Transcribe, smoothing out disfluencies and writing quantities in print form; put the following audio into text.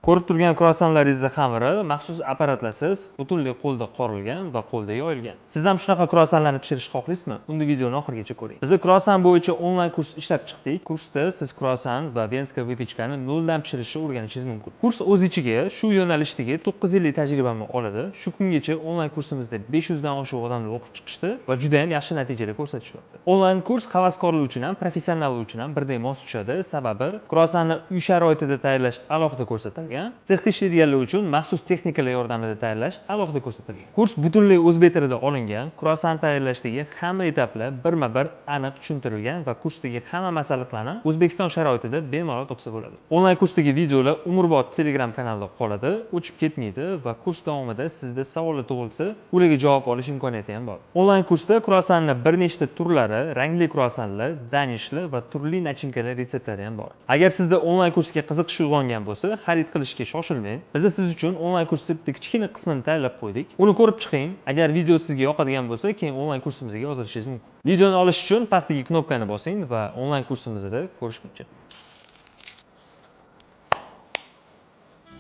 Ko'rib turgan kruassanlaringizni xamiri maxsus apparatlarsiz butunlay qo'lda qorilgan va qo'lda yoyilgan. Siz ham shunaqa kruassanlarni pishirishni xohlaysizmi? Unda videoni oxirigacha ko'ring. Biz kruassan bo'yicha onlayn kurs ishlab chiqdik. Kursda siz kruassan va венская выпечка ni noldan pishirishni o'rganishingiz mumkin. Kurs o'z ichiga shu yo'nalishdagi 9 yillik tajribamni oladi. Shu kungacha onlayn kursimizda 500 dan oshiq odamlar o'qib chiqishdi va juda ham yaxshi natijalar ko'rsatishyapti. Onlayn kurs havaskorlar uchun ham, professionallar uchun ham birdek mos tushadi. Sababi kruassanni uy sharoitida tayyorlash alohida ko'rsatilgan. Sexda ishlaydiganlar uchun maxsus texnikalar yordamida tayyorlash alohida ko'rsatilgan. Kurs butunlay o'zbek tilida olingan. Kruassan tayyorlashdagi hamma etaplar birma-bir aniq tushuntirilgan va kursdagi hamma masalliqlarni O'zbekiston sharoitida bemalol topsa bo'ladi. Onlayn kursdagi videolar umrbod Telegram kanalida qoladi, o'chib ketmaydi va kurs davomida sizda savollar tug'ilsa, ularga javob olish imkoniyati ham bor. Onlayn kursda kruassanni bir nechta turlari, rangli kruassanlar, danishlar va turli начинка lar retseptlari ham bor. Agar sizda onlayn kursga qiziqish uyg'ongan bo'lsa, xarid qilishga shoshilmang. Biz siz uchun onlayn kursni bitta kichkina qismini tayyorlab qo'ydik. Uni ko'rib chiqing. Agar video sizga yoqadigan bo'lsa, keyin onlayn kursimizga yozilishingiz mumkin. Videoni olish uchun pastdagi knopkani bosing va onlayn kursimizda ko'rishguncha.